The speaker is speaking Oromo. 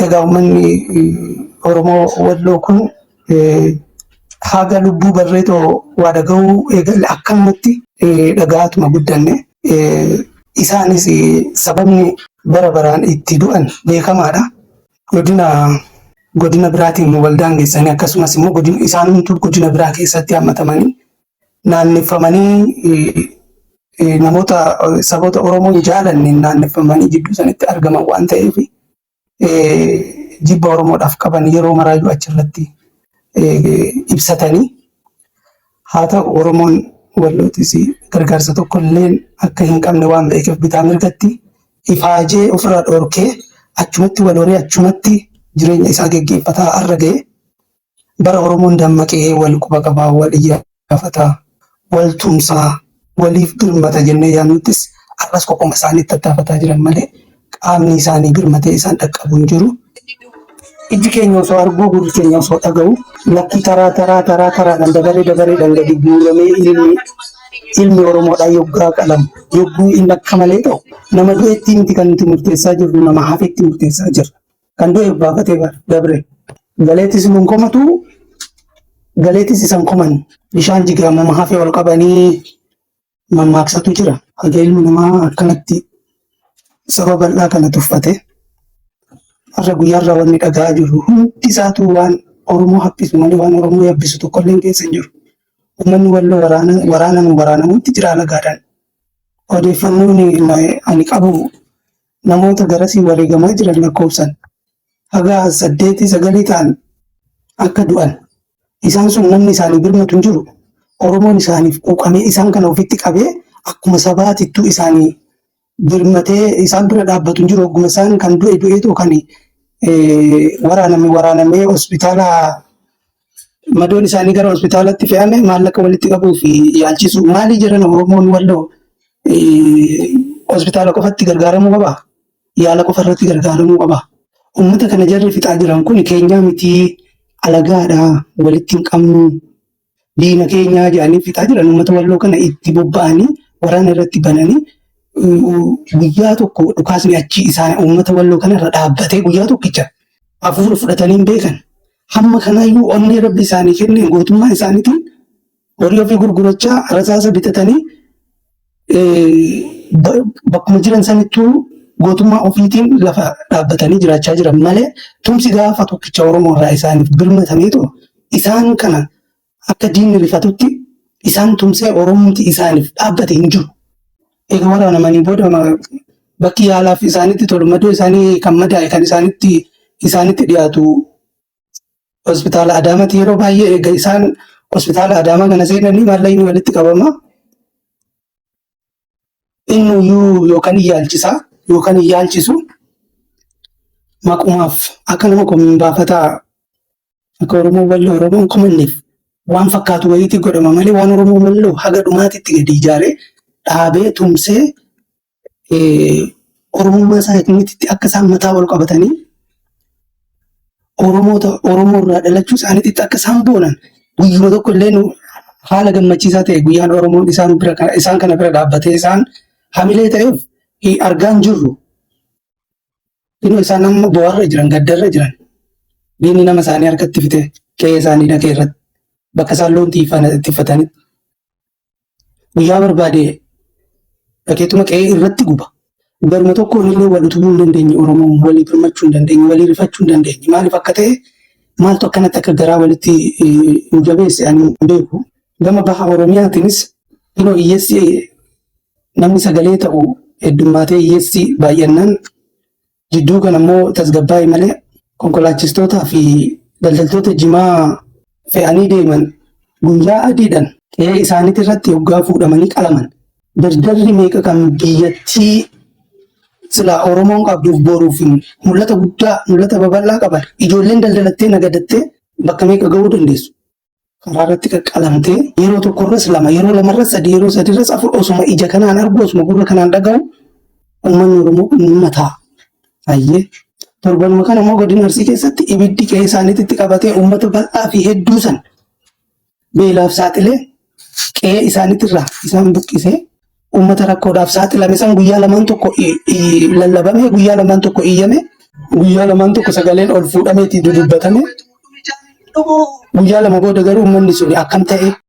Egaa uummanni Oromoo Walloo kun haga lubbuu barreetoo waa dhaga'uu eegalle akkanumatti dhaga'aatuma guddanne. Isaanis sababni bara baraan itti du'an beekamaadha. Godina godina biraatiin wal daangessanii akkasumas immoo godina isaanumtuu godina biraa keessatti hammatamanii naanneffamanii namoota saboota Oromoo hin jaalanneen naanneffamanii jidduu sanitti argaman waan ta'eef jibba Oromoodhaaf qaban yeroo maraayyuu achirratti ibsatanii haa ta'u Oromoon Wallootis gargaarsa tokko illee akka hin qabne waan beekeef bitaa mirgatti ifaajee ofirraa dhorkee achumatti wal horee achumatti jireenya isaa geggeeffataa har'a ga'e. Bara Oromoon dammaqee wal quba qabaa, wal iyyaafataa, wal tumsaa, waliif birmata jennee yaadnuttis har'as kophuma isaanii tattaafataa jiran malee qaamni isaanii birmatee isaan dhaqqabu hin jiru. Ijji keenya osoo arguu, gurri keenya osoo dhaga'u, lakkii taraa taraa taraa taraadhaan dabaree dabareedhaan gadi guuramee ilmi ilmi Oromoodhaa yoggaa qalamu, yogguu inni akka malee ta'u, nama du'etti miti kan nuti murteessaa jirru, nama hafetti murteessaa jirra. Kan du'e baafatee bara dabre. Galeettis nun komatu, galeettis isan koman. Bishaan jigaamuma hafe ol qabanii mammaaksatu jira. Haga ilmi namaa akkanatti saba bal'aa kana tuffate har'a guyyaarraa wanni dhaga'aa jirru hundi isaatu waan Oromoo haphisu malee waan Oromoo yabbisu tokkolleen keessa hin jiru. Uummanni Walloo waraana waraanamu waraanamutti jira alagaadhaan. Odeeffannoon ani qabu namoota garasii wareegamaa jiran lakkoofsan haga saddeetii sagalii ta'an akka du'an isaan sun namni isaanii birmatu hin jiru. Oromoon isaaniif quuqamee isaan kana ofitti qabee akkuma sabaatittuu isaanii birmatee isaan bira dhaabbatu hin jiru. Ogguma isaan kan du'e du'eetu kan waraaname waraanamee hospitaala madoon isaanii gara hospitaalatti fe'ame maallaqa walitti qabuu fi yaalchisuu maalii jedhan Oromoon Walloo hospitaala qofatti gargaaramuu qaba. Yaala qofa irratti gargaaramuu qaba. Uummata kana jarri fixaa jiran kun keenyaa mitii alagaadha walitti hin qabnu diina keenyaa jedhanii fixaa jiran uummata Walloo kana itti bobba'anii waraana irratti bananii guyyaa tokko dhukaasni achi isaan uummata Walloo kana irra dhaabbatee guyyaa tokkicha hafuura fudhatanii hin beekan. Hamma kanaayyuu onnee rabbi isaanii kenneen gootummaa isaaniitiin horii ofii gurgurachaa rasaasa bitatanii bakkuma jiran sanittuu gootummaa ofiitiin lafa dhaabbatanii jiraachaa jiran malee tumsi gaafa tokkicha Oromoo irraa isaaniif birmatameetu isaan kana akka diinni rifatutti isaan tumsee Oromumti isaaniif dhaabbate hin jiru. Egaa waraanamanii booda bakki yaalaaf isaanitti tolu madoo isaanii kan madaa'e kan isaanitti isaanitti dhiyaatu hospitaala Adaamaatti yeroo baay'ee eega isaan hospitaala Adaamaa kana seenanii maallaqni walitti qabama. Innuyyuu yookaan hin yaalchisa yookaan hin yaalchisu maqumaaf akka nama komiin baafataa akka Oromoo Walloo Oromoon komanneef waan fakkaatu wayiitti godhama malee waan Oromoo Walloo haga dhumaatitti gadi ijaaree dhaabee tumsee Oromummaa isaaniitti akka isaan mataa ol qabatanii Oromoota Oromoo irraa dhalachuu isaaniitti akka isaan boonan guyyuma tokko illee nu haala gammachiisaa ta'e guyyaan Oromoon isaan bira isaan kana bira dhaabbatee isaan hamilee ta'eef argaa hin jirru. Inuu isaan amma bu'aarra jiran gaddarra jiran diinni nama isaanii harkatti fite qe'ee isaanii dhaqee irratti bakka isaan loon tiiffatanitti guyyaa barbaade dhaqeetuma qe'ee irratti guba. Garuma tokkoon illee wal utubuu hin dandeenye Oromoon walii birmachuu hin dandeenye walii rifachuu hin dandeenye maaliif akka ta'e maaltu akkanatti akka garaa walitti nu jabeesse ani hin beeku. Gama baha Oromiyaatiinis inoo hiyyeessi namni sagalee ta'u heddummaatee hiyyeessi baay'annaan jidduu kana immoo tasgabbaa'e malee konkolaachistootaa fi daldaltoota jimaa fe'anii deeman guyyaa adiidhaan qe'ee isaaniitti irratti hoggaa fuudhamanii qalaman. Dardarri meeqa kan biyyattii silaa Oromoon qabduuf boruuf mul'ata guddaa mul'ata babal'aa qaban ijoolleen daldalattee nagadattee bakka meeqa ga'uu dandeessu. Karaa irratti qaqqalamtee yeroo tokkorras lama yeroo lamarras sadi yeroo sadirras afur osuma ija kanaan argu osuma gurra kanaan dhaga'u uummanni Oromoo kun ni ta'a. Ayyee torbanuma kana immoo godina Arsii keessatti ibiddi qe'ee isaaniitti qabatee uummata bal'aa fi hedduu san beelaaf saaxilee qe'ee isaaniitirraa isaan buqqisee uummata rakkoodhaaf saaxilame san guyyaa lamaan tokko lallabame guyyaa lamaan tokko iyyame Guyyaa lamaan tokko sagaleen ol fuudhameeti dudubbatame. Guyyaa 2 booda garuu uummanni suni akkam ta'e?